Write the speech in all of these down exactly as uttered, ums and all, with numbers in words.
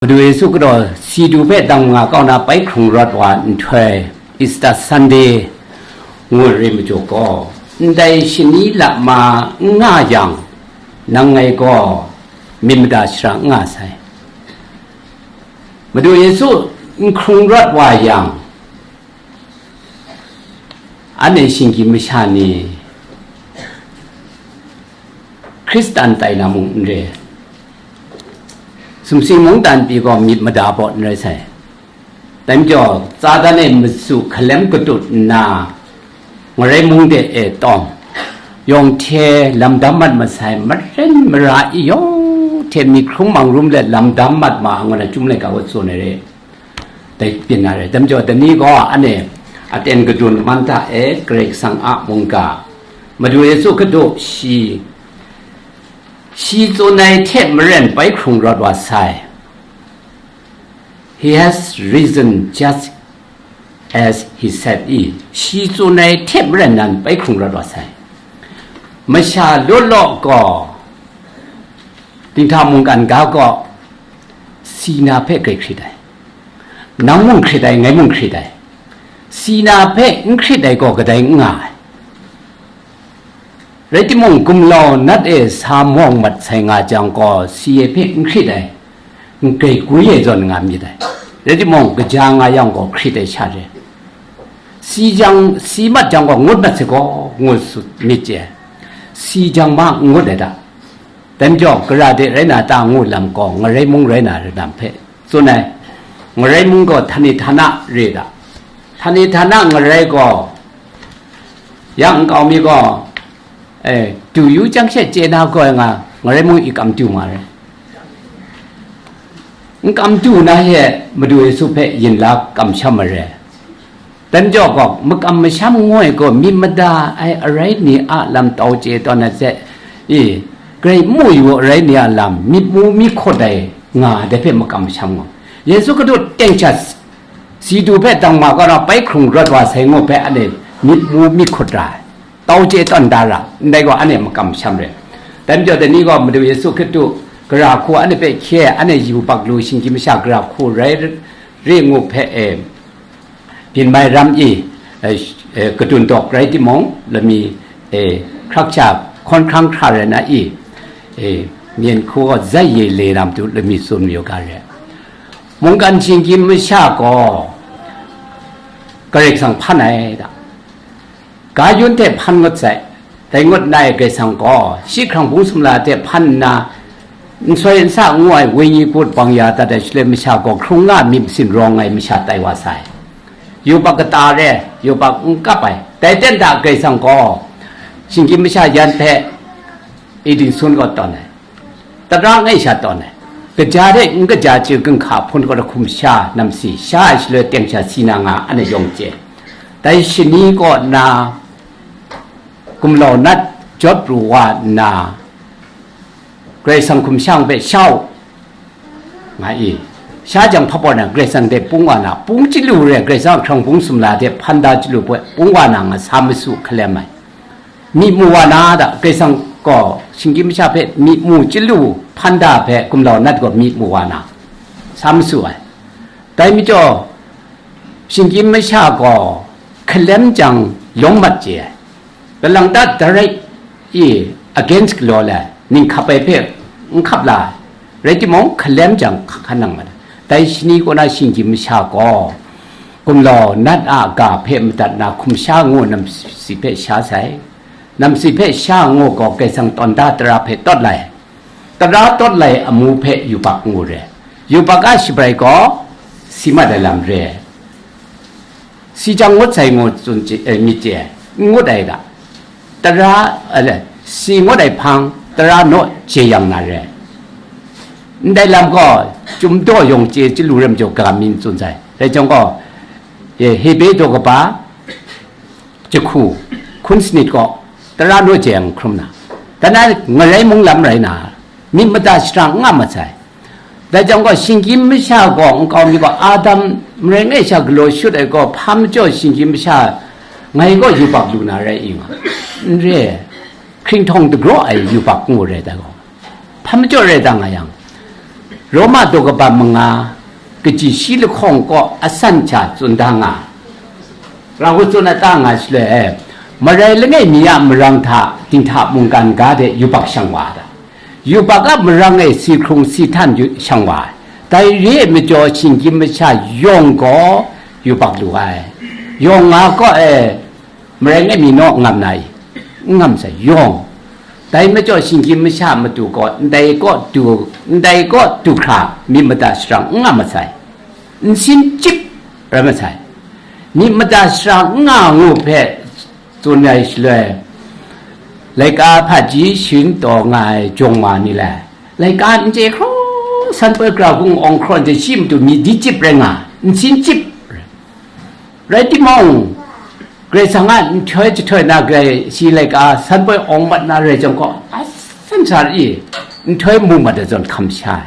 Madu Yesu gaw si du hpe dang nga kau na bai hkrung rawt wa nhtoi, Easter Sunday ngu ai re majaw gaw, ndai shani lama n nga yang, nang ngai gaw myit mada shara n nga sai. Madu Yesu n hkrung rawt wa yang, anhte shinggyim masha ni Hkristan tai na mung n re, sumsing mungdan pyi gaw myit mada baw n rai sai. Dai majaw, Satan e matsu hkalem katut nna, ngarai mung de e tawng, yawng hte lam dam mat masai, maren mara i yawng hte myit hkrung mang rum let lam dam mat ma ai ngu na Chyum laika wa tsun ai re. Dai byin na re. Dai majaw, dai ni gaw anhte aten kadun man hta e Karai Kasang a mungga, Madu Yesu Hkristu shi, shi tsun ai hte maren bai hkrung rawt wa sai. He has risen just as he said i. Shi tsun ai hte maren nan bai hkrung rawt wa sai. Masha law law gaw, dinghta mungkan ga gaw, si na hpe grai hkrit ai. Nang mung hkrit ai, ngai mung hkrit ai. Si na hpe n hkrit ai gaw kadai n nga ai. Rai timung, gumlau nat e sa mawng mat sai nga jang gaw, si e hpe n hkrit ai, n grai gwi ai zawn nga myit ai. Rai timung, kaja nga yang gaw hkrit ai sha re. Si jang, si mat jang gaw ngut mat sai gaw, ngut sut myit chye. Si jang ma n ngut ai ta? Dai majaw, gara de rai na ta ngu lam gaw, ngarai mung rai na rai lam hpe tsun ai. Ngarai mung gaw htani htana re ta? Htani htana ngarai gaw, yang nkau mi gaw, eh, du yu chyang she chye na gaw nga, ngarai mung i kam du nga re. N kam du na he Madu Yesu hpe yin la kamsham ai re. Dai majaw gaw, makam masham ngu ai gaw, myit mada ai arai ni a lam tau chye tawn ai hte, i, grai mu yu arai ni a lam, myit mu myit hkut ai nga ai dai hpe makam masham ngu. Yesu Hkristu teng sha si du hpe dang ma kau na bai hkrung rawt wa sai ngu hpe anhte myit mu myit hkut ra ai, tau chye tawn da ra, ndai gaw anhte makam masham re. Dai majaw, dai ni gaw Madu Yesu Hkristu gara hku anhte hpe hkye ai, anhte yubak lu shinggyim masha gara hku rai re ngu hpe e, byin mai ram i, eh, eh, kadun dawk rai timung, lami, eh, hkrak sha hkawn hkrang hkra rai na i, eh, myen hku gaw zai ye le na matu lami tsun mayu ga re. Mungkan shinggyim masha gaw Karai Kasang hpan ai da. Ga yun hte hpan ngut sai. Dai ngut nna e Karai Kasang gaw shi hkrang bung sumla hte hpan nna, nsoi nsa ngu ai wenyi gut bang ya dat ai shaloi masha gaw hkrung nga myit masin rawng ai masha tai wa sai. Yubak kata re, yubak n kap ai. Dai ten hta Karai Kasang gaw shinggyim masha yan hpe Eden sun kaw tawn ai. Tara ngai sha tawn ai. Kaja de n kaja chyu ginhka hpun kaw hkum sha namsi, sha ai shaloi teng sha si na nga anhte yawng chye. Dai shani kaw na gumlau nat jawt pru wa nna, Karai Kasang hkum sha hpe sha u, nga i. Sha jang hpa pawt na Karai Kasang de pung wa na, pung chyalu re Karai Kasang hkrang bung sumla de hpan da chyalu poi pung wa na nga sa masu hkalem ai. Myit mu wa na da, Karai Kasang gaw shinggyim masha hpe myit mu chyalu hpan da hpe gumlau nat gaw myit mu wa na, sa masu ai. Dai majaw, shinggyim masha gaw hkalem jang lawm mat chye ai. Galang ta direct i against galaw le, ning hkap ai hpe n hkap la ai. Rai timung, hkalem jang hkan nang mat ai. Dai shani kaw na shinggyim masha gaw, gumlau nat a ga hpe madat na hkum sha ngu namsi hpe sha sai. Namsi hpe sha ngu gaw Karai Kasang tawn da tara hpe tawt lai. Tara tawt lai amu hpe yubak ngu re. Yubak a shabrai gaw si mat ai lam re. Si jang ngut sai ngu tsun chye, eh, myit chye ai, n ngut ai ga. Tara, ale, si ngut ai hpang, tara naw chye yang na re. Ndai lam gaw, Chyum daw yawng chye chyalu ram jaw ga mi n tsun sai. Rai jang gaw, eh, Hebre daw kaba, jahku, hkun sanit gaw, tara naw chye yang hkrum na. Dan na ngarai mung lam rai na, myit mada shara n nga mat sai. Dai jang gaw, shinggyim masha gaw, nkau mi gaw, Adam marai ngai sha galaw shut ai gaw, hpa majaw shinggyim masha ngai gaw yubak lu na rai i nga? N re, hkringhtawng dagraw ai yubak ngu re dai gaw. Hpa majaw rai da nga yang, Roma daw kaba manga, kaji shi lahkawng kaw asan hta tsun da nga, Rau tsun a ta nga shaloi, marai langai mi a marang hta dinghta mungkan ga de yubak shang wa ai. Yubak a marang e si hkrung si htan yu- shang wa ai. Dai re ai majaw, shinggyim masha yawng gaw yubak lu ai. Yawng nga kaw e, marai langai mi naw ngam na i? N ngam sai, yawng. Dai majaw, shinggyim masha matu gaw ndai kaw du, ndai kaw du hkra myit mada sharang n nga masai, nsin chyip rai masai. Myit mada sharang n nga ngu hpe tsun ai shaloi, laika hpaji shin taw nga ai jawng ma ni le, laika n chye hkraw, san poi gara hkung awng hkraw n chye shi matu myit di chyip rai nga, nsin chyip rai. Rai timung, Karai Kasang a nhtoi jahtoi na grai shi laika san poi awng mat na rai jang gaw, asan sha i nhtoi mu mat ai zawn hkam sha ai.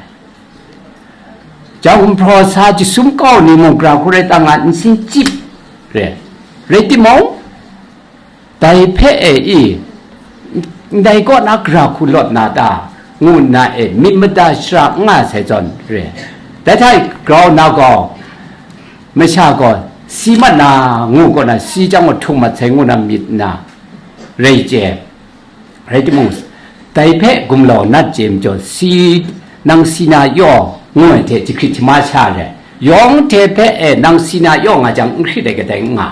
Jang hpraw sa jasum kau ni mung gara hku rai ta nga, nsin chyip re. Rai timung, dai hpe e i, ndai kaw na gara hku lawt na ta, ngu nna e myit mada shara n nga sai zawn re. Dai hta grau na gaw, masha gaw si mat na, ngu kaw na, si chyang gaw htung mat sai, ngu na myit na rai chye. Rai timung, dai hpe gumlau nat chye majaw, si, nang si na yaw, ngu ai hte jahkrit jahma sha re. Yawng hte hpe e nang si na yaw nga jang, n hkrit ai kadai n nga.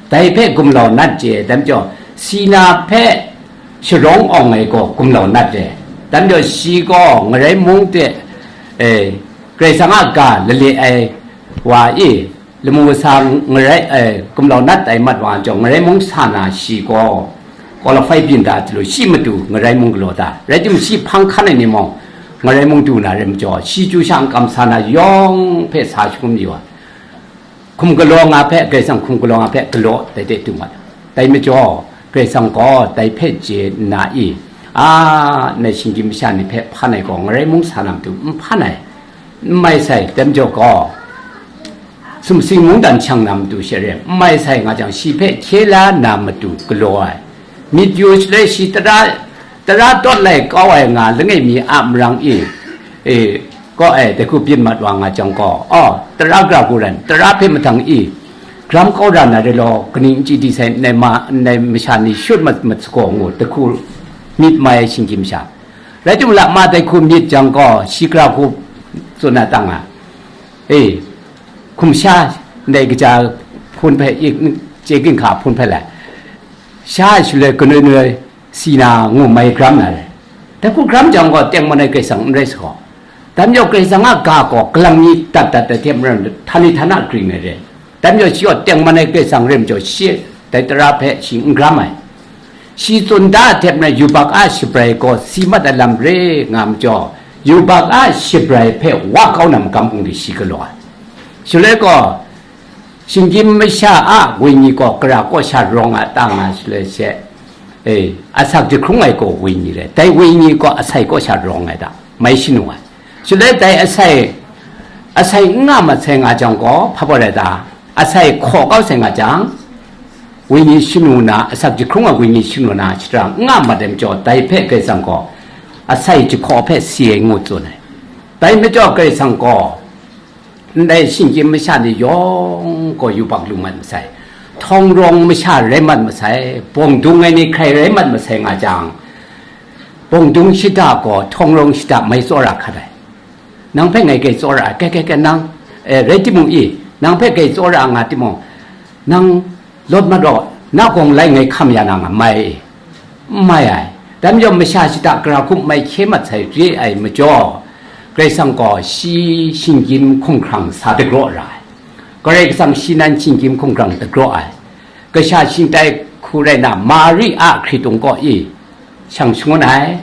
Dai hpe gumlau nat chye, dai majaw, si na hpe sharawng awng ai gaw gumlau nat re. Dai majaw, shi gaw ngarai mung de, e, Karai Kasang a ga lale ai wa i, lamu kasa ngarai, e, gumlau nat ai mat wa jang, ngarai mung sa na shi gaw qualify byin da hte lu, shi matu ngarai mung galaw da. Rai timung, shi hpang hkan ai ni mung, ngarai mung du na rai majaw, shi chyu sha n kam sa na yawng hpe sa shangun yu ai. Hkum galaw nga hpe, Karai Kasang hkum galaw nga hpe galaw dai de du mat ai. Dai majaw, Karai Kasang gaw dai hpe chye nna i, a, ndai shinggyim masha ni hpe hpan ai gaw, ngarai mung sa na matu n hpan ai, n mai sai, dai majaw gaw, sumsing mungdan shang na matu she re, n mai sai nga jang, shi hpe hkye la na matu galaw ai. Myit yu shaloi shi tara, tara tawt lai kau ai nga langai mi a marang i, e, kaw ai, dai hku byin mat wa nga jang gaw, aw, tara gara hku ran, tara hpe mahtang i, gram kau ra na re law, kaning n chye di sai, ndai ma, ndai masha ni shut mat, mat sagaw ngu, dai hku myit mai ai shinggyim masha. Rai timung, lama dai hku myit jang gaw, shi gara hku tsun na ta nga, e, hkum sha, ndai kaja hpun hpe, i, chye ginhka hpun hpe lai, sha ai shaloi kanoi noi si na ngu mai gram na re. Dai hku gram jang gaw, tengman ai Karai Kasang n rai sa gaw. Dai majaw, Karai Kasang a ga gaw kalang mi dat dat ai hte maren, htani htana gring ai re. Dai majaw, shi gaw tengman ai Karai Kasang rai majaw, shi dai tara hpe shi n gram ai. Shi tsun da ai hte maren, yubak a shabrai gaw si mat ai lam re nga majaw, yubak a shabrai hpe wa kau na magam hkungdi shi galaw ai. Shaloi gaw, shinggyim masha a wenyi gaw gara kaw sha rawng a ta nga shaloi she, e, asak jahkrung ai gaw wenyi re, dai wenyi gaw asai kaw sha rawng ai ta, mai shanu ai. Shaloi dai asai, asai n nga mat sai nga jang gaw, hpa baw rai ta? Asai hkaw kau sai nga jang, wenyi shanu na, asak jahkrung ai wenyi shanu na shara n nga mat ai majaw, dai hpe Karai Kasang gaw asai jahkaw hpe si ai ngu tsun ai. Dai majaw Karai Kasang gaw, ndai shinggyim masha ni yawng gaw yubak lu mat masai, htawng rawng masha rai mat masai, bawng dung ai ni hkrai rai mat masai nga jang, bawng dung shada gaw htawng rawng shada mai tsawra hkat ai. Nang hpe ngai grai tsawra ai, kai, kai, kai, nang, e, rai timung i, nang hpe grai tsawra nga timung, nang lawt mat gaw, na gawng lai ngai hkam ya na nga mai, n mai ai. Dai majaw, masha shada gara hku mai hkye mat sai re ai majaw, Karai Kasang gaw shi shinggyim hkumhkrang sa dagraw ra ai. Karai Kasang shi nan shinggyim hkumhkrang dagraw ai. Kasha shingtai hku rai na, Mari a hkritung kaw i shang shangun ai.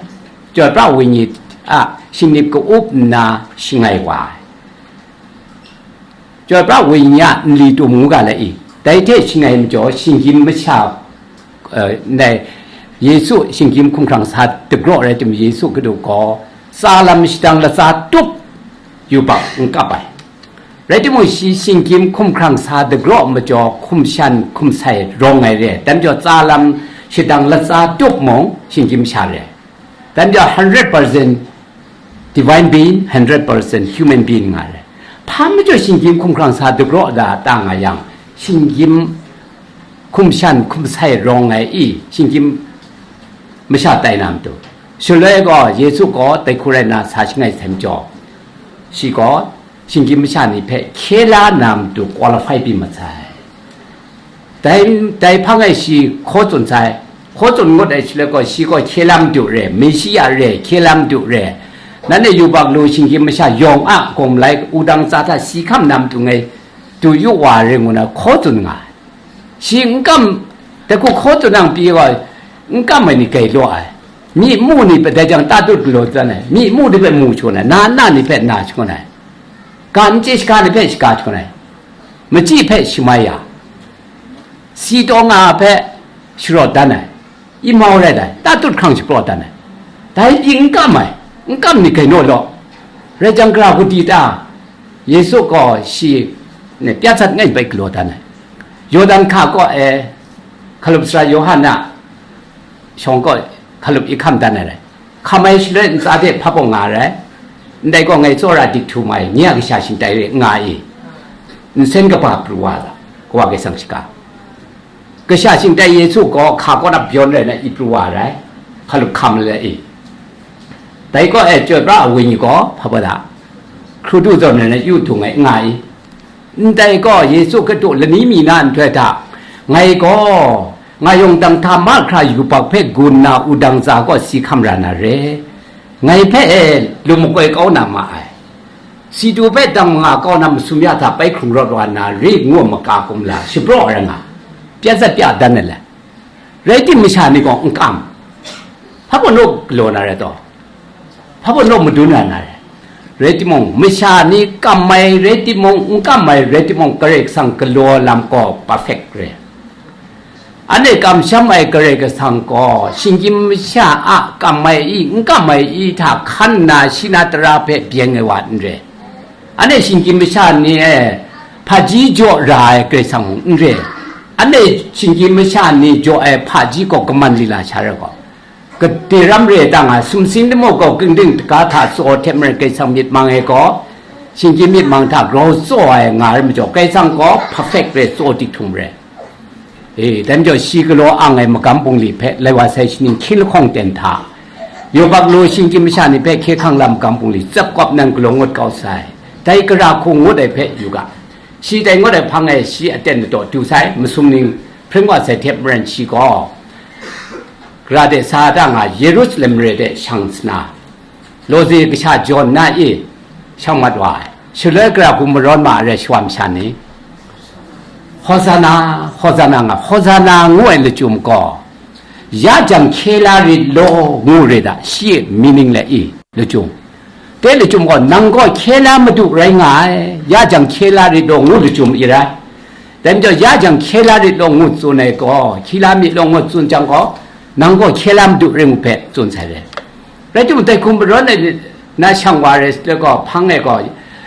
Chyoi pra wenyi a shingnip ka-up nna shangai wa ai. Chyoi pra wenyi a nli tum ngu ga lai i, dai hte shangai majaw, shinggyim masha, eh, ndai Yesu shinggyim hkumhkrang sa dagraw rai timung, Yesu Hkristu gaw tsa lam shadang latsa tup yubak n kap ai. Rai timung, shi shinggyim hkumhkrang sa dagraw majaw, hkum shan hkum sai rawng ai re, dai majaw tsa lam shadang latsa tup mung shinggyim sha re. Dai majaw hundred percent divine being, hundred percent human being nga re. Hpa majaw shinggyim hkumhkrang sa dagraw da ta nga yang, shinggyim hkum shan hkum sai rawng ai i, shinggyim masha tai na matu. Shaloi gaw Yesu gaw dai hku rai nna sa shangai sai majaw, shi gaw shinggyim masha ni hpe hkye la na matu qualify pyi mat sai. Dai, dai hpang e shi hkaw tsun sai. Hkaw tsun ngut ai shaloi gaw, shi gaw hkye la madu re, Messia re, hkye la madu re. Nanhte yubak lu shinggyim masha yawng a gawng malai wudang tsa hta si hkam na matu ngai du yu wa re ngu na hkaw tsun nga ai. Shi n kam, dai hku hkaw tsun nang pyi gaw, n kam ai ni gai law ai. Myi mu ni hpe dai jang tatut galaw dan ai. Myi mu ni hpe mu shangun ai. Na na ni hpe na shangun ai. Ga n chye shaga ni hpe shaga shangun ai. Machyi hpe shamai ya, si taw nga hpe sharawt dan ai, imau rai dai, tatut hkrang shapraw dan ai, dai pyi n kam ai, n kam ni gai naw law, rai jang, gara hku di ta, Yesu gaw shi ne pya sat ngai bai galaw dan ai, Yawdan hka kaw e hkalup sara Yawhan a shawng kaw hkalup i hkam dan ai rai. Hkam ai shaloi ntsa de hpa bawng nga ai rai. Ndai gaw ngai tsawra dik htu mai, nye a kasha shingtai re nga i, nsen kaba pru wa la, Kawa Karai Kasang shaka. Kasha shingtai Yesu gaw hka kaw na byawn rai na i pru wa ai rai, hkalup hkam le i. Dai kaw e chyoi pra ai wenyi gaw hpa bada, hkru du zawn rai na yu htu ngai nga i. Ndai gaw Yesu Hkristu lani mi na nhtoi hta, ngai gaw nga yawng dang hta mahkra yubak hpe gun na wudang tsa kaw si hkam ra na re, ngai hpe e lu makoi kau na ma ai, si du hpe dang manga kau na masum ya hta bai hkrung rawt wa na re ngu ai maka kumla shapraw ai nga, pya sat pya dan ai le. Rai tim masha ni gaw n kam, hpa baw naw galaw na rai taw, hpa baw naw madun na na rai. Rai timung, masha ni kam ai rai timung, n kam ai rai timung, Karai Kasang galaw lam gaw perfect re. Anhte kamsham ai Karai Kasang gaw shinggyim masha a kam ai i, n kam ai i hta hkan nna shi na tara hpe byeng ai wa n re. Anhte shinggyim masha ni e hpaji jaw ra ai Karai Kasang mung n re. Anhte shinggyim masha ni jaw ai hpaji gaw kaman lila sha rai gaw, gade ram re ai ta nga, sumsing lamu gaw kingding daga hta tsaw hte maren Karai Kasang myit mang ai gaw, shinggyim myit mang hta grau tsaw ai nga ai majaw, Karai Kasang gaw perfect re, tsaw dik htum re. E, dai majaw shi galaw ang ai magam bungli hpe lai wa sai shaning hkying lahkawng ten hta, yubak lu shinggyim masha ni hpe hkye hkrang lam magam bungli tsap kawp nan galaw ngut kau sai. Dai gara hku ngut ai hpe yu ga, shi dai ngut ai hpang e shi aten ladaw du sai, masum ning hpring wa sai hte maren shi gaw, gara de sa da nga Yerusalem mare de shang sa na, lawze kasha jawn na i shang mat wa ai. Shaloi gara hku marawn ma ai rai shawa masha ni, Hosana, Hosana nga, Hosana ngu ai lachyum gaw, ya jang hkye la rit law ngu re da, shi e meaning le i lachyum. Dai lachyum gaw, nang gaw hkye la madu rai nga ai, ya jang hkye la rit law ngu lachyum i rai. Dai majaw, ya jang hkye la rit law ngu tsun ai gaw, hkye la myit law ngu tsun jang gaw, nang gaw hkye la madu rai ngu hpe tsun sai re. Rai timung, dai hku marawn ai na shang wa rai shaloi gaw, hpang e gaw,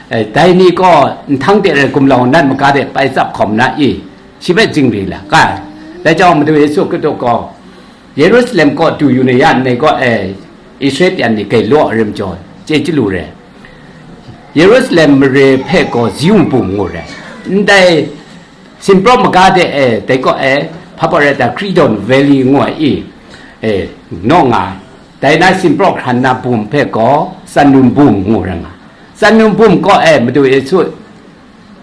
eh, dai ni gaw nhtang de rai gumlau nat maga de bai tsap hkawm na i, shi hpe zingri la, ka. Dai chyawm Madu Yesu Hkristu gaw, Yerusalem kaw du yu na ya nngai gaw, eh, Israel pyan ni gai law ai rim jaw, chye chyalu re. Yerusalem mare hpe gaw Ziu bum ngu re. Ndai Sinpraw maga de e, dai kaw e, hpa baw rai ta, Kidron Valley ngu ai i, e, naw nga ai. Dai na Sinpraw hkran na bum hpe gaw Tsannum bum ngu rai nga ai. Tsannum bum kaw e Madu Yesu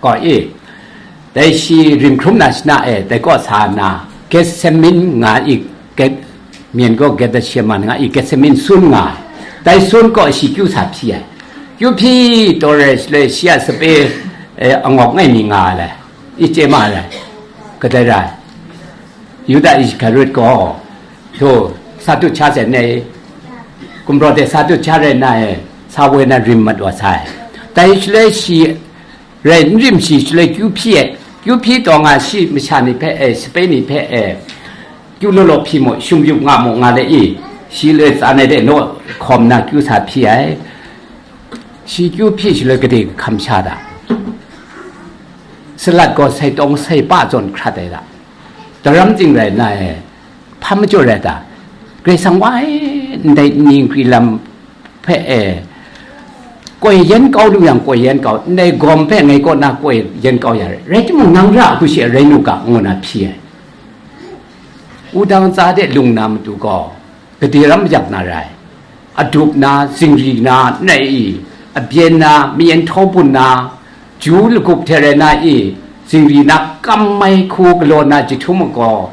gaw i, dai shi rim hkrum na shana e, dai kaw sa nna, Gethsemane nga i, Geth-, myen gaw Gethsemane nga i, Gethsemane sun nga ai. Dai sun kaw shi kyu sa hpyi ai. Kyu hpyi taw rai shaloi shi a sape, e, angawk ngai mi nga ai. I chye ma ai, kadai rai? Yuda Iskariot gaw, hto, sa tut sha sai nai, gumhpraw de sa tut sha rai na e, sa woi na rim mat wa sai. Dai shaloi shi rai n rim shi shaloi kyu hpyi e, kyu hpyi taw nga shi masha ni hpe e, sape ni hpe e, kyu law law hpyi mu, shum yup nga mu nga le i, shi loi tsan ai de naw hkawm na kyu sa hpyi ai. Shi kyu hpyi shaloi gade kahkam sha da. Salat gaw sai tawng sai pa zawn hkrat ai da. Daram ting rai na e, hpa majaw rai ta? Karai Kasang wa e, ndai nni nkri lam hpe e, koi yan kau lu yang, koi yan kau, ndai gawm hpe ngai kaw na koi yan kau ya rai, rai timung, nang ra hku shi rai nu ga, ngu na hpyi ai. Wudang tsa de lung na matu gaw, gade ram yak na rai, adup na, zingri na, nai i, abyen na, mayen htaw bun na, ju lagup hte rai na i, zingri na, kam mai hku galaw na jahtum gaw,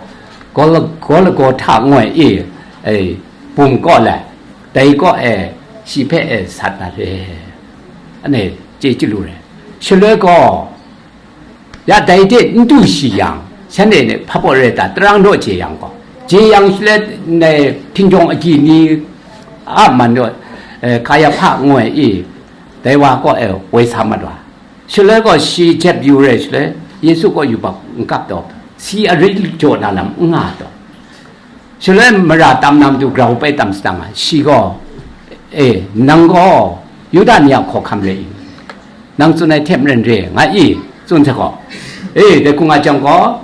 Gol-, Golgota ngoi i, e, bum kaw lai, dai kaw e, shi hpe e sat na re, ane chye chyalu re. Shaloi gaw, ya dai de n du shi yang, shanhte ni hpa baw rai ta, tarang daw je yang gaw, je yang shaloi, ndai hkinjawng agyi ni a man gaw, eh, Kayahpa ngoi i, dai wa kaw e woi sa mat wa. Shaloi gaw shi jep yu rai shaloi, Yesu kaw yubak n kap taw, si arai jaw na lam n nga taw. Shaloi mara tam na matu grau bai tam sadang ai. Shi gaw, "E, nang gaw Yuda ni a hkawhkam re i? Nang tsun ai hte maren re nga i?" tsun sai gaw, "E, dai hku nga jang gaw,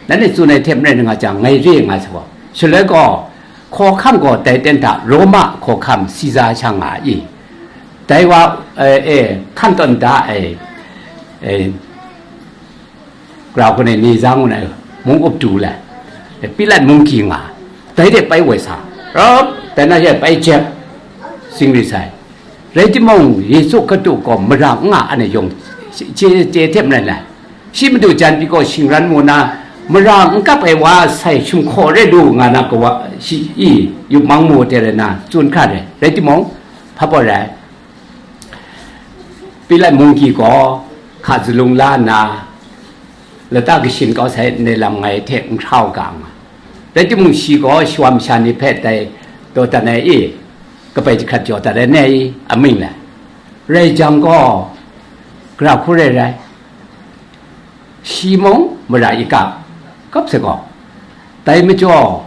nanhte tsun ai hte maren nga jang, ngai re nga sai gaw." Shaloi gaw, hkawhkam gaw dai ten hta Roma hkawhkam Siza sha nga i? Dai wa, e, e, hkan tawn da ai, e, Grau hku ni ni za ngu na mung up tu le, Pilat mung ki nga, dai de bai woi sa, rau, dai na she bai jep, sing ri sai. Rai timung, Yesu Hkristu gaw mara n nga ai yawng chye, chye hte maren lai. Shi madu jan pyi gaw shingran mu na, mara n kap ai wa sai shum hkaw re lu nga na kawa shi i yup mang mu de rai na, tsun hkra re. Rai timung, hpa baw rai. Pilat mung ki gaw hka zalung la nna, lata kashin kau sai ndai lam ngai hte n hkra u ga nga. Rai timung, shi gaw shawa masha ni hpe dai dawdan ai i, kabai jahkrat jaw dat ai ni i, amying lai. Rai jang gaw, gara hku rai rai. Shi mung mara i kap, kap sai gaw, dai majaw,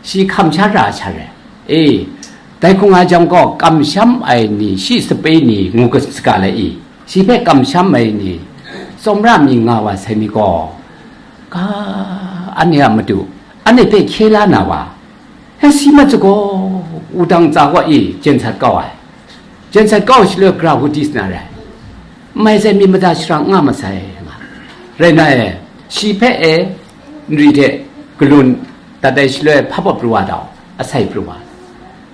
shi hkam sha ra sha rai. E, dai hku nga jang gaw, kamsham ai ni, shi sape ni ngu saga lai i, shi hpe kamsham ai ni, tsawmra mi nga wa sai mi gaw, ga, anhte a matu, anhte hpe hkye la na wa, he si mat sagaw, wudang tsa gaw i, jen sat kau ai. Jen sat kau shaloi gara hku di sa na rai. Mai sai mi mada sharang nga masai nga. Rai na e, shi hpe e, nri hte galun dat ai shaloi hpa baw pru wa dau, asai pru wa.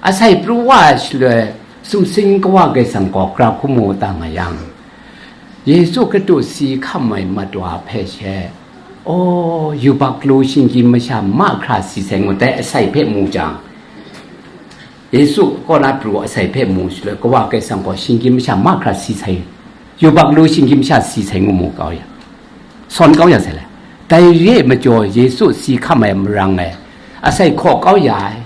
Asai pru wa ai shaloi, sumsing kawa gai sang gaw gara hku mu ta nga yang, Yesu Hkristu si hkam ai mat wa hpe she, aw, yubak lu shinggyim masha mahkra si sai ngut ai asai hpe mu jang, Yesu kaw na pru asai hpe mu shaloi, kawa gai sang gaw shinggyim masha mahkra si sai, yubak lu shinggyim masha si sai ngu mu kau ya, sawn kau ya sai le. Dai re ai majaw, Yesu si hkam ai marang e, asai hkaw kau ya ai,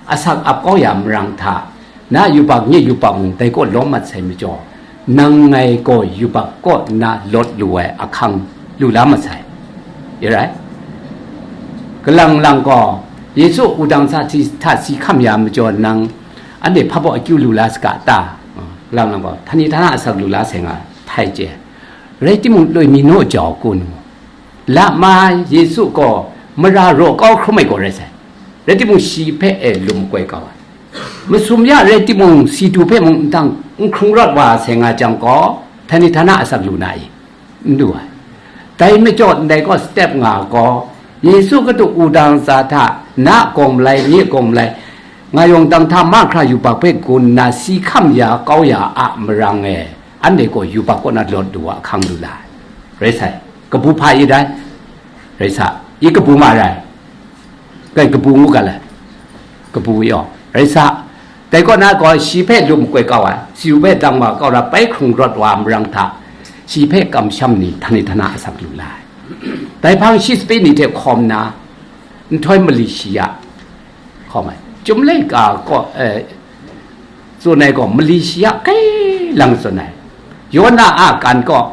asak ap kau ya ai marang hta, na yubak nye yubak mung dai kaw lawm mat sai majaw, nang ngai gaw yubak kaw nna lawt lu ai ahkang lu la mat sai. Rai? Kalang lang gaw, Yesu wudang sa hta si hkam ya majaw nang, anhte hpa baw akyu lu la saga ta? Kalang lang gaw, htani htana asak lu la sai nga, hpai chye. Rai timung, loi mi naw jau kun, lama Yesu gaw mara raw kau hkrum ai gaw rai sai. Rai timung, shi hpe e lum koi kau ai. Masum ya rai timung, si du hpe mung n dang n hkrung rawt wa sai nga jang gaw, htani htana asak lu na i? N lu ai. Dai majaw ndai gaw step nga gaw, Yesu Hkristu wudang sa hta, na gawng malai, nye gawng malai, nga yawng dang hta mahkra yubak hpe gun nna si hkam ya kau ya a marang e, anhte gaw yubak kaw na lawt lu wa ahkang lu la ai. Rai sai, kabu hpa i dai? Rai sa, i kabu ma rai? Kai kabu ngu ga lai? Kabu yaw, rai sa. Dai kaw na gaw, shi hpe lum koi kau ai, si u hpe dang wa kau ra bai hkrung rawt wa marang hta, shi hpe kamsham ni htani htana asak lu la ai. Dai hpang shi sape ni hte hkawm na, nhtoi mali shi ya hkawm ai. Chyum laika kaw, eh, tsun ai gaw, mali shi ya kai lang tsun ai. Yona a kan kaw,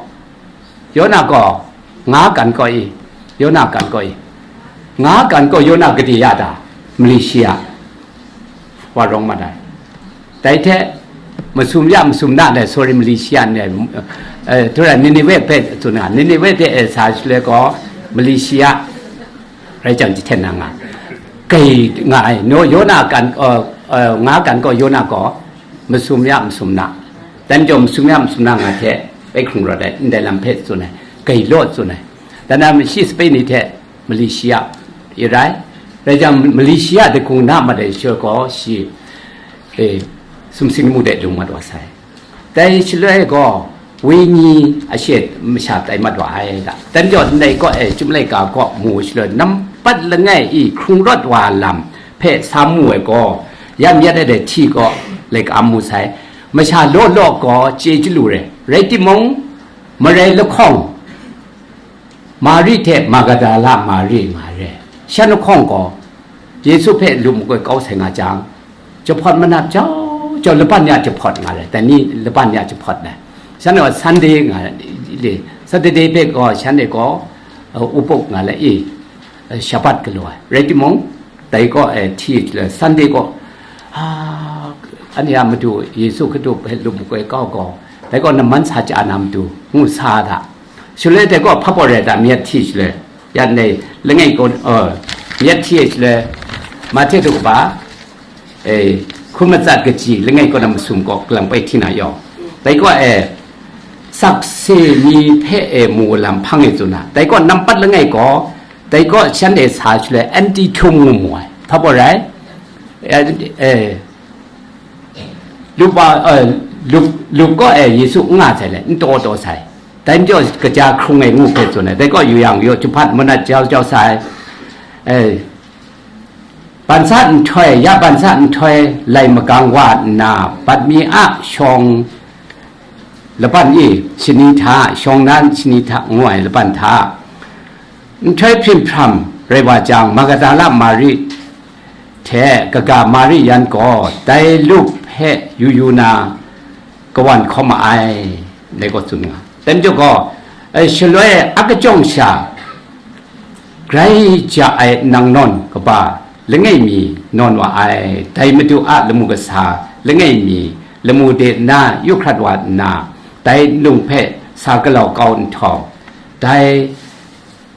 Yona gaw, nga kan kaw i, Yona kan kaw i, nga kan kaw Yona gade ya ta? Mali shi ya, wa rawng mat ai. Dai hte, masum ya, masum na le, sorry, mali shi ya ne, eh, tura Niniwe hpe tsun nga, Niniwe hte e sa shaloi gaw, mali shi ya, rai jang jahten na nga, kai nga ai. No, Yona kan, uh, uh, nga kan gaw Yona gaw, masum ya, masum na. Dan jaw masum ya masum na nga hte bai hkrung rawt ai, ndai lam hpe tsun ai, gailaw tsun ai. Dan na shi sape ni hte Malaysia e rai, rai jang Malaysia dagung na mat ai shaloi gaw shi, e, sumsing lamu de lung mat wa sai. Dai shaloi gaw, wenyi ashe masha tai mat wa ai da. Dan jaw ndai gaw, e, Chyum laika gaw mu shaloi, nampat langai i hkrung rawt wa lam hpe sa mu ai gaw, ya myat ai dai hti gaw, laika mu sai. Masha law law gaw chye chyalu re. Rai timung, marai lahkawng, Mari hte Magdala Mari nga re. Shan lahkawng gaw, Yesu hpe lup makoi kau sai nga jang, jahpawt manat jau jau, laban ya jahpawt nga re. Dai ni laban ya jahpawt ai. Shan gaw Sunday nga re. Saturday hpe gaw, shan e gaw, uh, upuk nga le i, uh, Shabbat galaw ai. Rai timung, dai gaw, e, hti shaloi, Sunday gaw, a, anhte a Madu Yesu Hkristu hpe lup makoi kau gaw, dai gaw namman sa chya na matu, ngu sa da. Shaloi dai gaw hpa baw rai da, myat hti shaloi, ya ndai langai gaw, e, myat hti ai shaloi, Mahte daw kaba, e, hkun matsat kaji langai kaw na masum gaw kalang bai hti na yaw. Dai gaw, e, sakse ni hpe, e, mu lam hpang e tsun na. Dai gaw nampat langai gaw, dai gaw shanhte sa shaloi antitum ngu mu ai. Hpa baw rai? E, e, lup wa, e, lup, lup gaw, e, Yesu n nga sai le, n taw taw sai. Dai majaw kaja hkrung ai ngu hpe tsun ai. Dai gaw yu yang yaw jahpawt manat jau jau sai. E, Bansa nhtoi, ya bansa nhtoi lai magang wa nna, bat mi a shawng laban e shani hta, shawng nan shani hta ngu ai laban hta, nhtoi hprim hpram rai wa jang, Magdala Mari hte kaga Mari yan gaw dai lup hpe yu yu na, kawan hkawm ma ai, dai gaw tsun nga. Dai majaw gaw, e, shaloi a kachyawng sha, grai ja ai nang nawn kaba langai mi nawn wa ai, dai Madu a lamu kasa langai mi lamu de nna yu hkrat wa nna, dai nlung hpe sa galau kau nhtawm, dai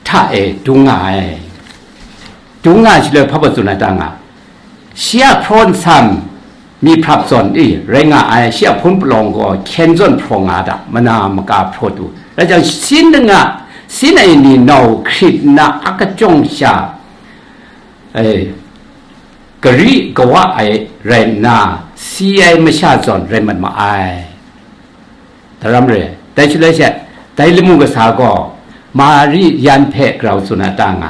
hta e dung nga ai. Dung nga shaloi hpa baw tsun ai ta nga, shi a hpraw nsam myi hprap zawn e rai nga ai, shi a hpun palawng gaw hkyen zawn hpraw nga da, mana maka hpraw tu. Rai jang, sin langa, sin ai ni nau hkrit nna a kachyawng sha, e, gari kawa ai rai nna, si ai masha zawn rai mat ma ai. Daram re, dai shaloi she, dai lamu kasa gaw, Mari yan hpe grau tsun a ta nga.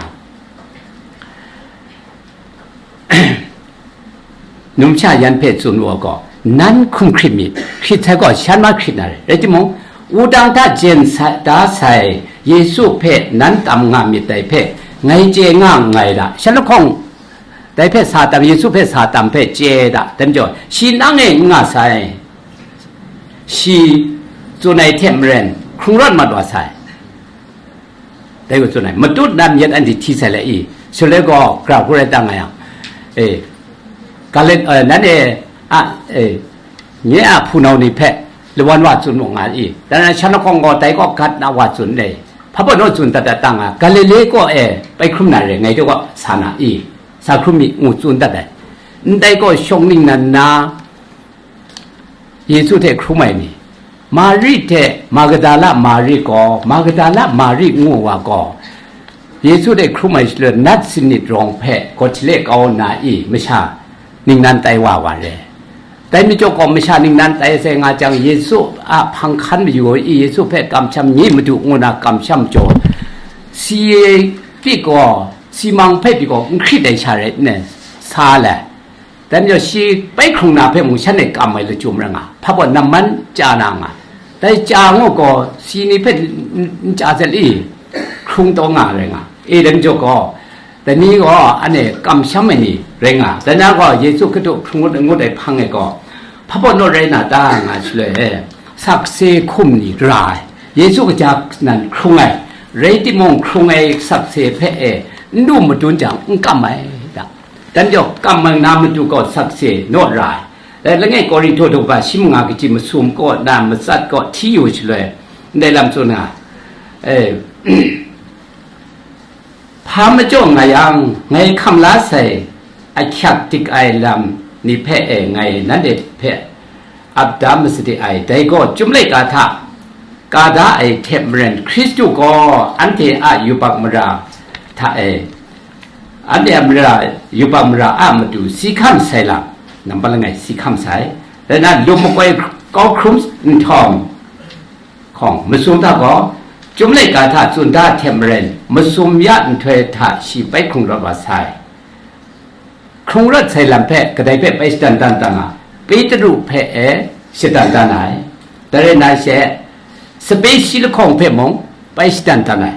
Numsha yan hpe tsun wa gaw, nan hkum hkrit myit, hkrit sai gaw, shan ma hkrit na re. Rai timung, wudang hta jen sa, da sai Yesu hpe nan tam nga myit dai hpe, ngai chye nga nngai da. Shan lahkawng, dai hpe sa tam, Yesu hpe sa tam hpe chye da, dai majaw, shi nang e n nga sai, shi tsun ai hte maren, hkrung rawt mat wa sai. Dai wa tsun ai, matut na myit anhte hti sai le i, shaloi gaw, gara hku rai ta nga yang, e, Galil-, e, nanhte a, e, nye a hpunau ni hpe lawan wa tsun mu nga i, dan na shan lahkawng gaw, dai gaw gat na wa tsun le, hpa baw naw tsun dat dat ta nga, Galile kaw e bai hkrum na re, ngai de gaw sa na i, sa hkrum mi, ngu tsun dat ai. Ndai gaw shawng ningnan na, Yesu hte hkrum ai ni, Mari hte Magdala Mari gaw, Magdala Mari ngu wa gaw, Yesu hte hkrum ai shaloi, nat sanit rawng hpe gawt hte le kau nna i, masha ningnan tai wa wa re. Dai majaw gaw, masha ningnan tai sai nga jang, Yesu a hpang hkan mayu i, Yesu hpe kamsham, nye Madu ngu na kamsham jaw, si pyi gaw, simang hpe pyi gaw, n hkrit ai sha rai nna sa ai. Dai majaw shi bai hkrung na hpe mung shanhte kam ai lachyum rai nga, hpa gaw namman chya na nga, dai chya ngu gaw, si ni hpe n, n, n chya sai le, hkrung taw nga rai nga. E, dai majaw gaw, dai ni gaw anhte kamsham ai ni rai nga, dai na gaw Yesu Hkristu hkrung ngut, ngut ai hpang e gaw, hpa baw naw rai na ta nga shaloi e, sakse hkum ni ra ai, Yesu kaja nan hkrung ai, rai timung, hkrung ai sakse hpe e n lu madun jang, n kam ai da. Dan jaw, kam ai na matu gaw sakse naw ra ai. Dai langai Korinhto daw kaba shi manga kaji masum kaw na matsat kaw hti yu shaloi, ndai lam tsun nga, e, hpa majaw nga yang, ngai hkam la sai ahkyak dik ai lam ni hpe e ngai nanhte hpe ap da masade ai. Dai gaw, Chyum laika hta ka da ai hte maren, Hkristu gaw anhte a yubak mara hta e, anhte a mara, yubak mara a matu si hkam sai lam, nampat langai si hkam sai, rai nna, lum makoi kau hkrum nhtawm hkawng, masum hta gaw, Chyum laika hta tsun da hte maren, masum ya nhtoi hta shi bai hkrung rawt wa sai. Hkrung rawt sai lam hpe kadai hpe bai shadan dan dan a, Petru hpe e shadan dan ai. Dai rai nna she, sape shi lahkawng hpe mung bai shadan dan ai.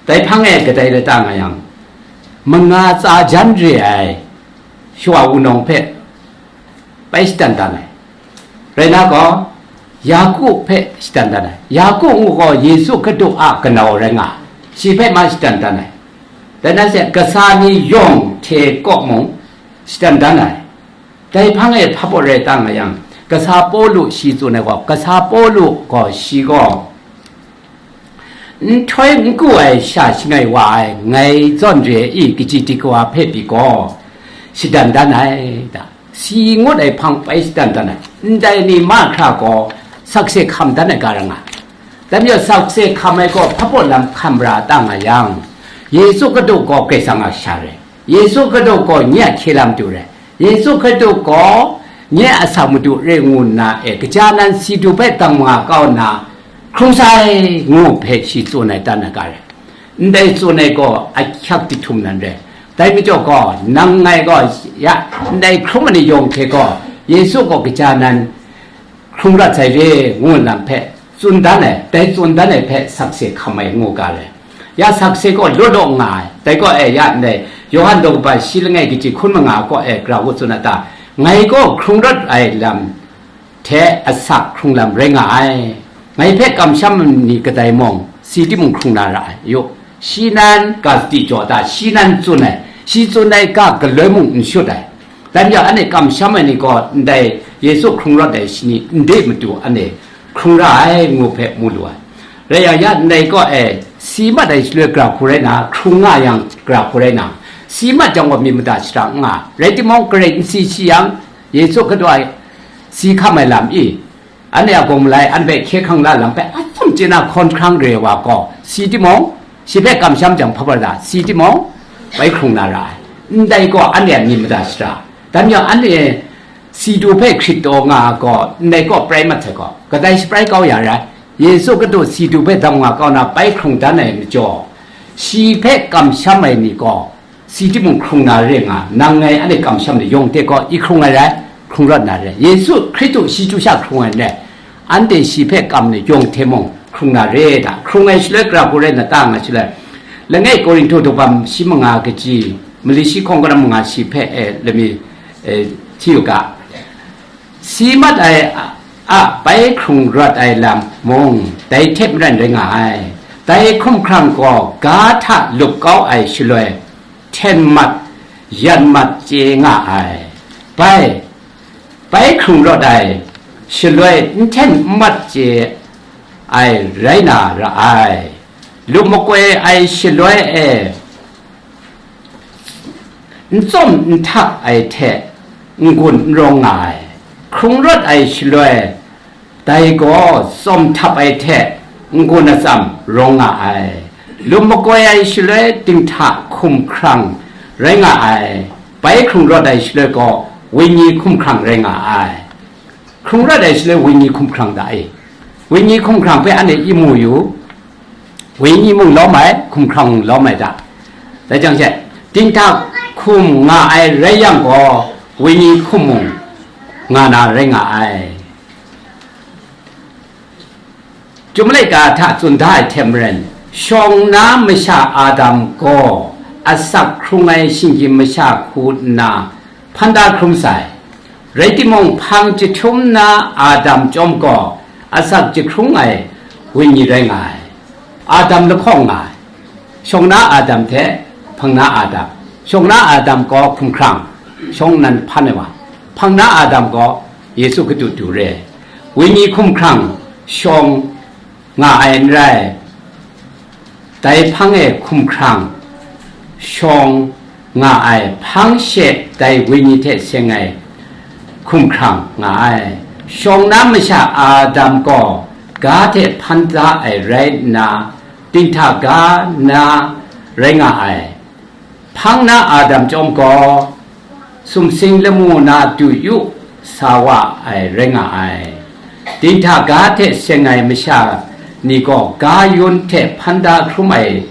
Dai hpang e kadai lata nga yang, manga tsa jan re ai shawa wunawng hpe bai shadan dan ai. Rai nna gaw, Yaku hpe shadan dan ai. Yaku ngu gaw Yesu Hkristu a kanau rai nga ai. Shi hpe ma shadan dan ai. Dai na she, kasa ni yawng hte kaw mung shadan dan ai. Dai hpang e hpa baw rai ta nga yang, kasa Pawlu shi tsun ai gaw, kasa Pawlu gaw shi gaw, nhtoi n ku ai sha shangai wa ai, ngai zawn re i, kaji di kawa hpe pyi gaw, shadan dan ai ta, si ngut ai hpang bai shadan dan ai, ndai ni mahkra gaw sakse hkam dan ai ga ra nga ai. Dai majaw sakse hkam ai gaw hpa baw lam hkam ra ta nga yang, Yesu Hkristu gaw Karai Kasang a sha rai, Yesu Hkristu gaw nye a hkye lam du rai, Yesu Hkristu gaw nye a asak madu re ngu nna e, kaja nan si du hpe dang manga kau nna, hkrung sai ngu hpe shi tsun ai dan ai ga rai. Ndai tsun ai gaw ahkyak jahtum nan rai. Dai majaw gaw, nang ngai gaw, ya, ndai hkrung ai ni yawng hte gaw, Yesu gaw kaja nan hkrung rawt sai re, ngu lam hpe tsun dan ai, dai tsun dan ai hpe sakse hkam ai ngu ga ai. Ya sakse gaw law law nga ai, dai gaw e ya ndai, Yawhan daw kaba shi langai kaji hkun manga gaw e, gara ngu tsun a ta, ngai gaw hkrung rawt ai lam hte asak hkrung lam rai nga ai. Ngai hpe kamsham ai ni kadai mung, si timung hkrung na ra ai. Yu, shi nan ga sadi jaw ta, shi nan tsun ai, shi tsun ai ga galoi mung n shut ai. Dai majaw, anhte kamsham ai ni gaw ndai Yesu hkrung rawt ai shani nde matu anhte hkrung ra ai ngu hpe mu lu ai. Rai yang, ya ndai gaw e, si mat ai shaloi gara hku rai na, hkrung nga yang gara hku rai na, si mat jang gaw myit mada shara n nga, rai timung, garai n si shi yang, Yesu Hkristu a si hkam ai lam i, anhte a gaw malai, anhte hpe hkye hkrang la lam hpe atsam chye na hkawn hkrang re ai wa gaw, si timung, shi hpe kamsham jang hpa bai da, si timung, bai hkrung na ra ai. Ndai gaw anhte a myit mada shara. Dai majaw anhte si du hpe hkrit taw nga ai gaw, ndai gaw prai mat sai gaw, kadai shabrai kau ya rai? Yesu Hkristu si du hpe dang nga kau na bai hkrung dan ai majaw, shi hpe kamsham ai ni gaw, si timung hkrung na re nga, nang ngai anhte kamsham ni yawng hte gaw i hkrung ai rai, hkrung rawt na re. Yesu Hkristu shi chyu sha hkrung ai n rai, anhte shi hpe kam ni yawng hte mung hkrung na re da, hkrung ai shaloi gara hku rai na ta nga shaloi, langai Korinhtu daw kaba shi manga kaji, mali shi hkawng kara manga shi hpe e, lami, e, hti u ga. Si mat ai a, a bai hkrung rawt ai lam mung dai hte maren rai nga ai. Dai hkumhkrang gaw ga hta lup kau ai shaloi, hten mat, yan mat chye nga ai. Bai, bai hkrung rawt ai shaloi, n hten n mat chye ai rai na ra ai. Lum makoi ai shaloi e, n tsawm n htak ai hte n-gun n rawng nga ai. Hkrung rawt ai shaloi, dai gaw tsawm htap ai hte n-gun atsam rawng nga ai. Lum makoi ai shaloi, dinghta hkumhkrang rai nga ai. Bai hkrung rawt ai shaloi gaw, wenyi hkumhkrang rai nga ai. Hkrung rawt ai shaloi, wenyi hkumhkrang da e. Wenyi hkumhkrang hpe anhte i mu yu, wenyi mung lawm ai, hkumhkrang mung lawm ai da. Dai jang she, dinghta hkum nga ai rai yang gaw, wenyi hkum mung nga na rai nga ai. Chyum laika hta tsun da ai hte maren, shawng na masha Adam gaw asak hkrung ai shinggyim masha hku nna hpan da hkrum sai. Rai timung, hpang jahtum na Adam chyawm gaw asak jahkrung ai wenyi rai nga ai. Adam lahkawng nga ai. Shawng na Adam hte hpang na Adam. Shawng na Adam gaw hkumhkrang, shawng nnan hpan ai wa. Hpang na Adam gaw Yesu Hkristu du re ai. Wenyi hkumhkrang shawng nga ai n rai. Dai hpang e hkumhkrang shawng nga ai hpang she dai wenyi hte seng ai hkumhkrang nga ai. Shawng na masha Adam gaw ga hte hpan da ai rai nna, dinghta ga na rai nga ai. Hpang na Adam chyawm gaw, sumsing lamu na du yu sa wa ai rai nga ai. Dinghta ga hte seng ai masha ni gaw ga yun hte hpan da hkrum ai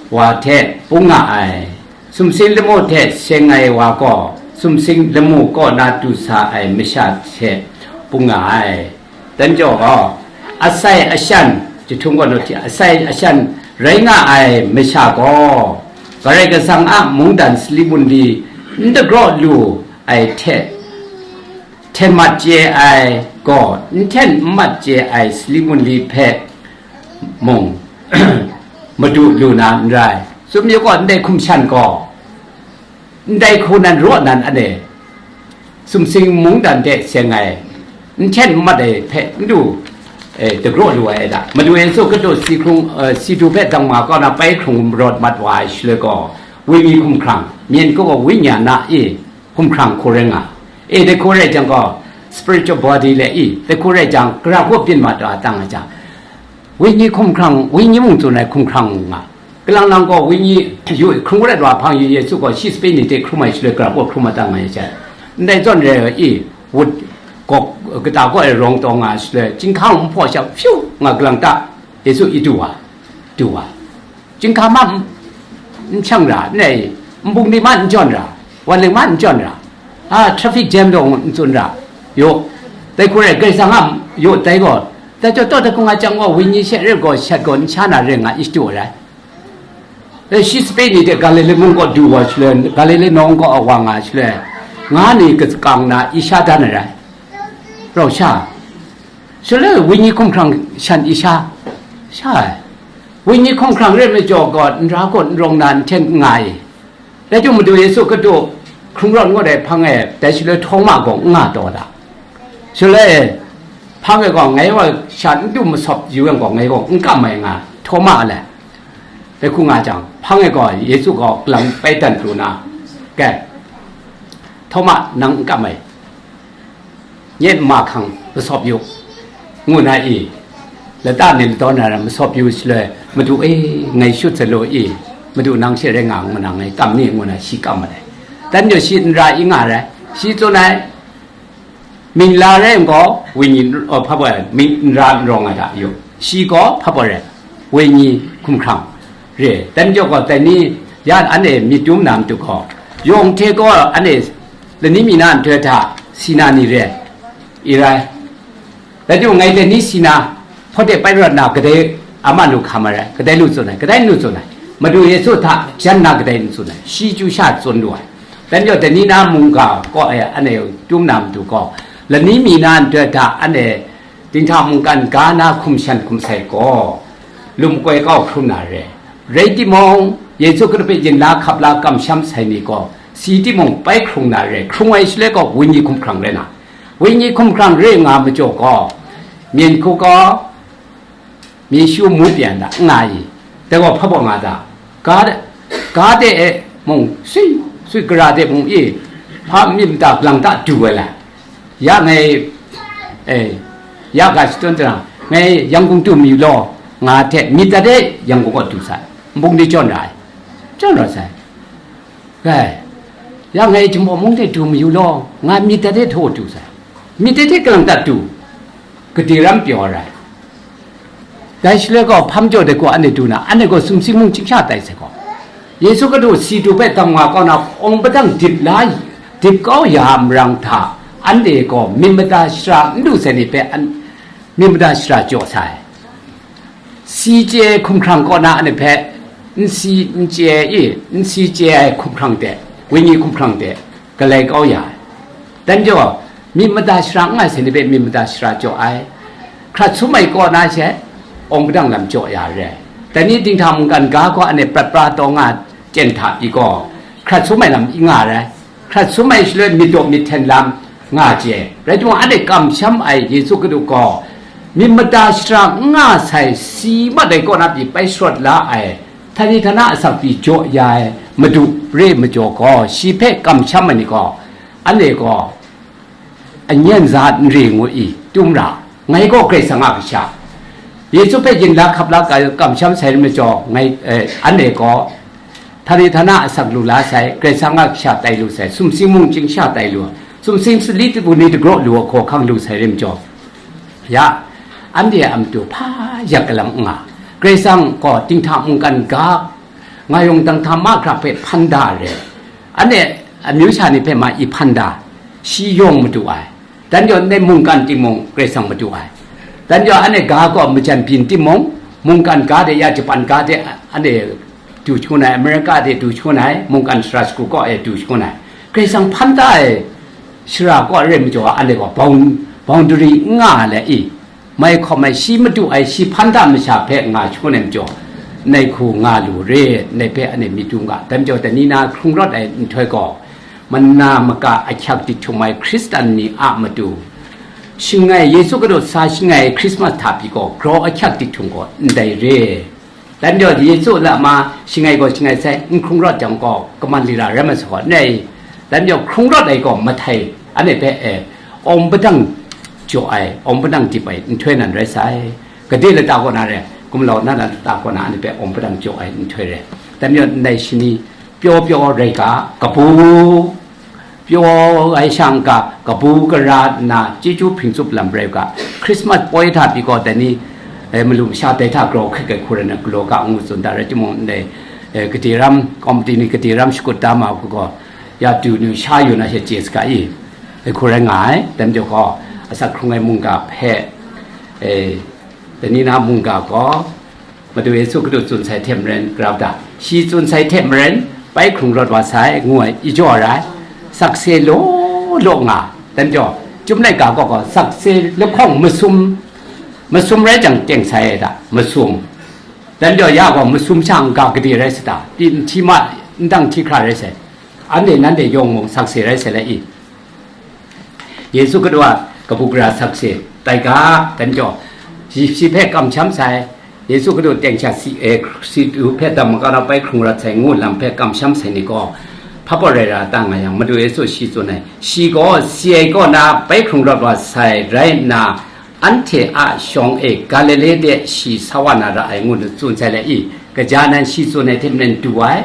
wa hte bung nga ai. Sumsing lamu hte seng ai wa gaw, sumsing lamu kaw na du sa ai masha hte bung nga ai. Dan jaw gaw, asai ashan, jahtum gaw nu hti, asai ashan rai nga ai masha gaw, Karai Kasang a mungdan sali bungli n dagraw lu ai hte, hten mat chye ai gaw, n hten n mat chye ai sali bungli hpe mung madu lu na n rai. Sumyu gaw ndai hkum shan gaw, ndai hku nan raw nan ane, sumsing mungdan hte seng ai, n hten n mat ai hpe n du, e, dagraw lu ai da. Madu Yesu Hkristu si hkrung, e, si du hpe dang ma kaw na pai hkrung rawt mat wa ai shaloi gaw, wenyi hkumhkrang, myen kaw gaw wenyi a na e, hkumhkrang hku rai nga. E, dai hku rai jang gaw, spiritual body le i, dai hku rai jang, gara hku byin mat wa tang ai jang, wenyi hkumhkrang, wenyi mung tsun ai hkumhkrang nga. Kalang lang gaw wenyi yu hkrung rai wa hpang yu Yesu gaw shi sape ni hte hkrum ai shaloi gara gaw hkrum ai tang ai sha. Ndai zawn rai i, wut gawk kata gaw ai rawng taw nga shaloi, chyinghka mung hpaw sha hpyu nga galang ta, Yesu i du wa, du wa. Chyinghka ma n, n shang ra, ndai, nbung ni ma n jawn ra, wan ling ma n jawn ra, a, traffic jam dawng n tsun ra, yu, dai hku rai, Karai Kasang a, yu, dai gaw, dai jaw taw dai hku nga jang gaw, wenyi she rai gaw, shat gaw, n sha na rai nga, i shadu ai rai. E, shi sape ni hte Galile mung kaw du wa shaloi, Galile nawng kaw a wa nga shaloi, nga ni kakang na, i sha dan ai rai. Rau sha. Shaloi, wenyi hkumhkrang shan i sha. Sha ai. Wenyi hkumhkrang rai majaw gaw, n ra gaw, n rawng na, n hten n nga i. Rai timung, Madu Yesu Hkristu hkrung rawt ngut ai hpang e, dai shaloi Htawma gaw n nga taw da. Shaloi, hpang e gaw, ngai wa sha n du masawp yu yang gaw, ngai gaw n kam ai nga, Htawma a le. Dai hku nga jang, hpang e gaw, Yesu gaw galang pai dan pru na, kai, Htawma, nang n kam ai. Nye nma hkang masawp yu, ngu na i, lata ni ladaw na rai masawp yu shaloi, Madu e, ngai shut sa lu i, Madu nang she rai nga, ngu na ngai kam ni, ngu na shi kam mat ai. Dan jaw shi n ra i nga rai, shi tsun ai, ming la rai n gaw, wenyi, oh, hpa baw ai, ming n ra n rawng ai hta yu, shi gaw hpa baw rai, wenyi hkumhkrang re. Dan jaw gaw, dai ni, ya anhte myit dum na matu gaw, yawng hte gaw anhte lani mi na nhtoi hta si na ni re, i rai. Rai timung, ngai dai ni si na, hpawt de pai rawt na, kadai a ma nu hkam ai rai, kadai lu tsun ai, kadai nu tsun ai, Madu Yesu hta jan na kadai nu tsun ai, shi chyu sha tsun lu ai. Dan jaw, dai ni na mungga kaw e anhte dum na matu gaw, lani mi na nhtoi hta anhte dinghta mungkan ga na hkum shan hkum sai gaw, lum koi kau hkrum na re. Rai timung, Yesu Hkristu hpe yin la hkap la kamsham sai ni gaw, si timung pai hkrung na re, hkrung ai shaloi gaw, wenyi hkumhkrang rai na. Wenyi hkumhkrang re nga majaw gaw, myen hku gaw, myit shu mu pyan da, n nga i, dai gaw hpa baw nga da, ga, ga de e mung, sui, sui gara de mung i, hpa myit mada galang ta du ai la, ya ngai, e, ya ga shadawn jang, ngai Yangkung du mayu law, nga hte myit dat de Yangkung kaw du sai, nbung ni jawn ra ai, jawn ra sai. Rai, ya ngai Jinghpaw mung hte du mayu law, nga myit dat de htaw du sai. Myit dat de galang dat du, gade ram pyaw ai rai. Dai shaloi gaw, hpam jaw de gaw, anhte du na, anhte gaw sumsing mung chyinghkya tai sai gaw, Yesu Hkristu si du hpe dam nga kau na, awng padang dip la, dip kau ya a marang hta, anhte gaw myit mada shara n lu sai ni hpe an, myit mada shara jaw sai. Si chye ai hkumhkrang kaw na anhte hpe, n si n chye ai i, n si chye ai hkumhkrang de, wenyi hkumhkrang de, galai kau ya ai. Dan jaw, myit mada shara n nga ai sai ni hpe myit mada shara jaw ai. Hkrat sum ai kaw na she, awng padang lam jaw ya re ai. Dai ni dinghta mungkan ga gaw anhte prat pra taw nga chyen hta pyi gaw, hkrat sum ai lam i nga re ai. Hkrat sum ai shaloi myit daw myit hten lam nga chye. Rai timung, anhte kamsham ai Yesu Hkristu gaw myit mada shara n nga sai, si mat ai kaw na pyi pai sharawt la ai, htani htana asak pyi jaw ya ai Madu re majaw gaw, shi hpe kamsham ai ni gaw, anhte gaw Anyan za n re ngu i, tum ra, ngai gaw Karai Kasang a kasha, Yesu hpe yin la hkap la ka-, kamsham sai rai majaw, ngai, eh, anhte gaw, htani htana asak lu la sai, Karai Kasang a kasha tai lu sai, sumsing mung chying sha tai lu, sumsing sali tibu ni dagraw lu a hkaw hkang lu sai rai majaw, ya, anhte a matu hpa yak galam n nga. Karai Kasang gaw dinghta mungkan ga, nga yawng dang hta mahkra hpe hpan da re. Anhte amyu sha ni hpe ma i hpan da, shi yawng madu ai. Dan jaw, ndai mungkan timung Karai Kasang madu ai. Dan jaw, anhte ga gaw majan byin timung, mungkan ga de ya, Japan ga de, anhte du shangun ai, America de du shangun ai, mungkan sara shagu kaw e du shangun ai. Karai Kasang hpan da ai shara kaw re majaw, anhte gaw bound-, boundary n nga ai le i, mai hkawm ai, shi madu ai, shi hpan da masha hpe nga shangun ai majaw, ndai hku nga lu re, ndai hpe anhte myit dum ga. Dai majaw, dai ni na hkrung rawt ai nhtoi gaw, mana maka ahkyak dihtung ai Hkristan ni a matu, shangai, Yesu Hkristu sa shangai Hkrismas hta pyi gaw, grau ahkyak dihtung gaw ndai re. Dai majaw, Yesu lama shangai gaw shangai sai, n hkrung rawt jang gaw, kaman lira rai masai gaw, ndai, dai majaw, hkrung rawt ai gaw mahtai, anhte hpe, e, awng padang jaw ai, awng padang dip ai nhtoi nan rai sai. Gade lata kaw na re, gumlau na lata kaw na, anhte hpe awng padang jaw ai nhtoi re. Dai majaw, ndai shani pyaw pyaw rai ga, kabu pyaw ai sha n-ga, kabu gara nna chyeju hpring tsup lam rai u ga, Hkrismas poi hta pyi gaw, dai ni, e, malu masha dai hta grau hkrit ai hku rai na galaw ga ngu tsun da rai timung, ndai, e, gade ram, komiti ni gade ram shakut da ma u gaw, ya du nu sha yu na she chye saga i, ai hku rai nga ai. Dai majaw gaw, asak hkrung ai mungga hpe, e, dai ni na mungga gaw, Madu Yesu Hkristu tsun sai hte maren grau da, shi tsun sai hte maren bai hkrung rawt wa sai, ngu ai i jaw rai, sakse law law nga, dai majaw, Chyum laika gaw gaw sakse lahkawng masum, masum rai jang teng sai ai da, masum. Dai majaw, ya gaw masum sha n-ga gade rai sa ta, pyi n hti ma, n dang hti hkra rai sai, anhte nanhte yawng mung sakse rai sai le i. Yesu Hkristu a kabu gara sakse tai ga, dai majaw, shi, shi hpe kamsham sai, Yesu Hkristu teng sha si, e, si du hpe dam maga na bai hkrung rawt sai ngu lam hpe kamsham sai ni gaw, hpa pawt rai ra ta nga yang, Madu Yesu shi tsun ai, shi gaw si ai kaw na bai hkrung rawt wa sai rai nna, anhte a shawng e Galile de shi sa wa na ra ai ngu tsun sai le i, kaja nan shi tsun ai hte maren du ai,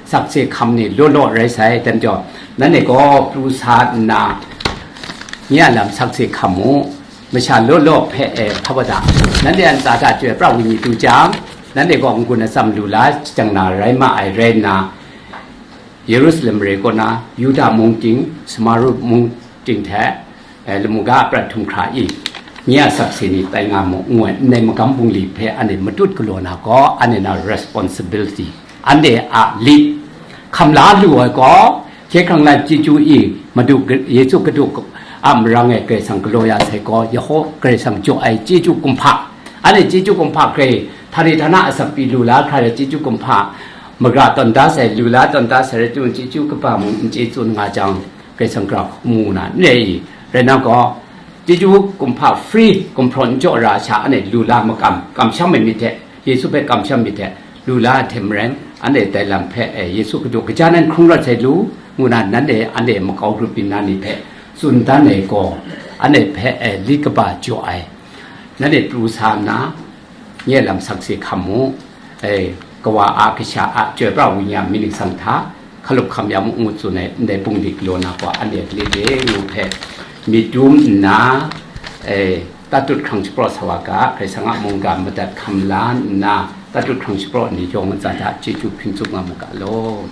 sakse hkam ni law law rai sai, dai majaw, nanhte gaw pru sa nna, nye a lam sakse hkam mu, masha law law hpe, e, hpa wa da, nanhte a ntsa hta Chyoi pra Wenyi du jang, nanhte gaw n-gun atsam lu la jang na rai ma ai rai nna, Yerusalem mare kaw na, Yuda mung ting, Samaria mung ting hte, e, lamu ga a prat htum hkra i, nye a sakse ni tai nga mu, ngu ai, ndai magam bungli hpe anhte matut galaw na gaw, anhte na responsibility, anhte a lit, hkam la lu ai gaw, hkye hkrang na chyeju i, Madu Yesu Hkristu a marang e Karai Kasang galaw ya sai gaw, Yeho-, Karai Kasang jaw ai chyeju kumhpa, anhte chyeju kumhpa hkrai, htani htana asak pyi lu la hkra ai chyeju kumhpa, magra tawn da sai, lu la tawn da sai rai timung, chyeju kaba mung n chye tsun nga jang, Karai Kasang gara hku mu na n re i, rai nna gaw, chyeju kumhpa free gumhpraw n jaw ra sha, anhte lu la makam, kamsham ai myit hte, Yesu hpe kamsham myit hte, lu la ai hte maren, anhte dai lam hpe, e, Yesu Hkristu kaja nan hkrung rawt sai lu, ngu na nanhte, anhte makau grup byin na ni hpe tsun dan ai gaw, anhte hpe, e, lit kaba jaw ai, nanhte pru sa nna, nye lam sakse hkam mu, e, Kawa a, Kasha a, Chyoi pra Wenyi a mying ningsang hta, hkalup hkam ya mu, ngu tsun ai, ndai bungli galaw na gaw, anhte a lit e ngu hpe, myit dum nna, e, tatut hkrang shapraw sa wa ga, Karai Kasang a mungga madat hkam la nna, tatut hkrang shapraw ni yawng ntsa hta chyeju hpring tsup nga mu ga law.